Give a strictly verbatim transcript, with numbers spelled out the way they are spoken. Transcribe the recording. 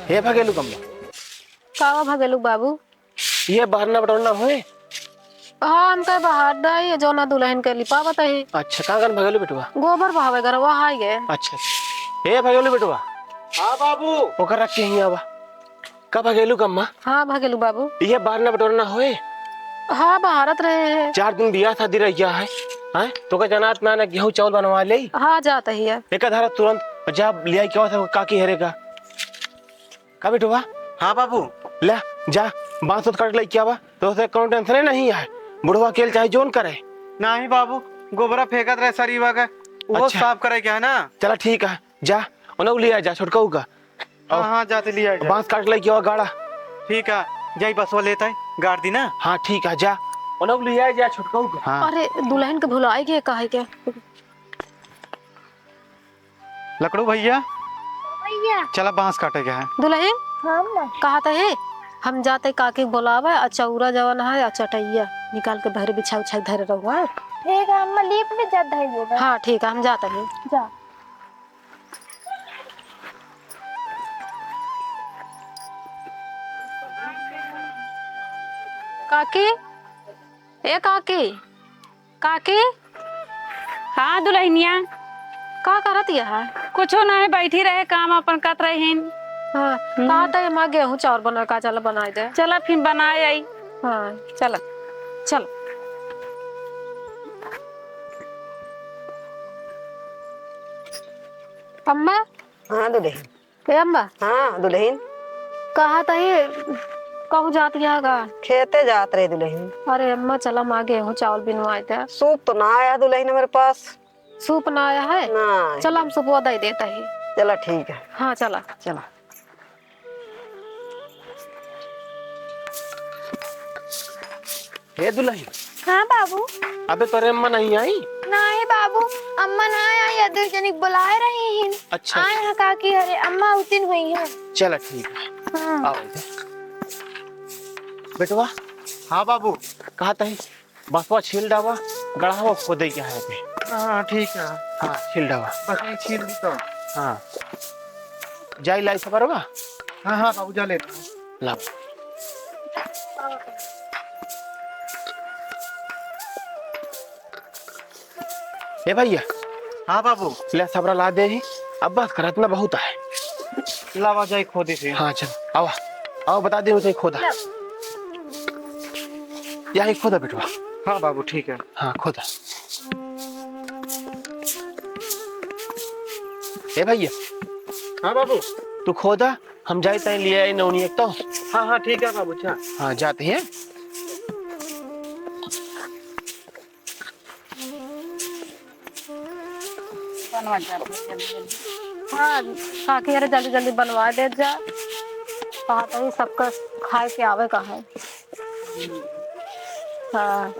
हे भगेलू कम्मा। कावा भगेलू बाबू? ये बहरना बटोरना होए? हाँ, हमका बहार दा, ये जौना दुलहिन के लिपावत ही। अच्छा, का कन भगेलू बेटवा? गोबर बहावे घरवा, हाय गे। अच्छा, हे भगेलू बेटवा। हाँ बाबू। ओकर रख के हियाँ आवा। का भगेलू कम्मा? हाँ भगेलू बाबू। ये बहरना बटोरना होए? हाँ, बहारत रहे हैं। चार दिन बियाह शादी रह गया है, हैं? तोका जनात ना, ना गेहूँ चावल बनवा ले। हाँ, जात ही है। एक धारा तुरंत जा लिया, क्या होता काकी हरे का। का बेटवा? हाँ बाबू। ले, जा, बांस उस काट लइके आवा, तो उसे कौनो tension ही नहीं है। बुढ़वा अकेल चाहे जोन करे। नहीं बाबू, गोबरा फेंकत रहे सरीवा के, वो अच्छा। साफ करे के है ना। चला ठीक है, जा, उन्हें लिया जा, छोटका का। हाँ, आओ। हाँ, जाते लिया जा। बांस काट लइके आवा गाड़ा। ठीक है, जाई बसवा लेता है, गाड़ दी ना। हाँ ठीक है, जा, उन्हें लिया जा, छोटका का। हाँ। अरे, दुलहिन के भुलाए के काहे के? लकड़ू भइया, भइया। चला बांस काटे के है। दुलहिन, हाँ अम्मा। कहा त है, हम जाते काकी के बोलावे, आ चौरा जवन है, आ चटैया निकाल के भर बिछा उछा के धरे रहुआ। ठीक है अम्मा, लीप में जात धर देगा। हाँ ठीक है, हम जाते हैं। जा। काकी, ए काकी, काकी। हाँ दुलहिनिया। का करत यहा? कुछो ना है, बैठी रहे, काम अपन करत रहिन। हाँ, हम्म। कहा त माँ गेहूँ चाउर बना का, चला बनाए दे। चला फिर बनाए आई। हाँ। चला, चला। अम्मा। हाँ दुलहिन। ए अम्मा। हाँ दुलहिन। कहा तही कहूँ जात गया का? खेते जात रहे दुलहिन। अरे अम्मा, चला माँ गेहूँ चावल बिनवाए दे। सूप तो ना आया दुलहिन हमारे पास। सूप ना आया है? ना आया। चला हम सुपवा दे देता ही। चला ठीक है। हाँ चला। चला। हे दुलहिन। हाँ बाबू। अबे तोरे अम्मा नहीं आई? नहीं बाबू, अम्मा ना आई, ये दो जनिक बुलाए रही हैं। अच्छा। आए हैं काकी, अरे अम्मा उतिन हुई हैं। चला ठीक है। हाँ। आओ इधर। बेटवा। हाँ बाबू। कहा तही बसवा छील डावा, गड़ावा खोदे के है अभी। हाँ, हाँ, ठीक है। हाँ, छील डावा। बस ये छील दी तो। हाँ। जाई लाई सपरवा? हाँ, हाँ, बाबू, जा ले। लाओ। ए भइया। हाँ बाबू। ले सबरा ला दे ही। अब बस करत ना बहुत है। लावा जाई खोदे से। हाँ, चल, आवा। आवा, बता दे, उसे खोदा। ला। यही खोदा बेटवा। हाँ बाबू, ठीक है। हाँ, खोदा। ए भइया। हाँ बाबू। तू खोदा, हम जाई तई लिया आई नौनी एक तो। हाँ, हाँ, ठीक है बाबू, अच्छा। हाँ, जाते हैं। बनवा जा, जल्दी, जल्दी। हाँ, काकी, अरे जल्दी, जल्दी बनवा दे जा। कहा तई सबका खाए के आवे का है। हाँ।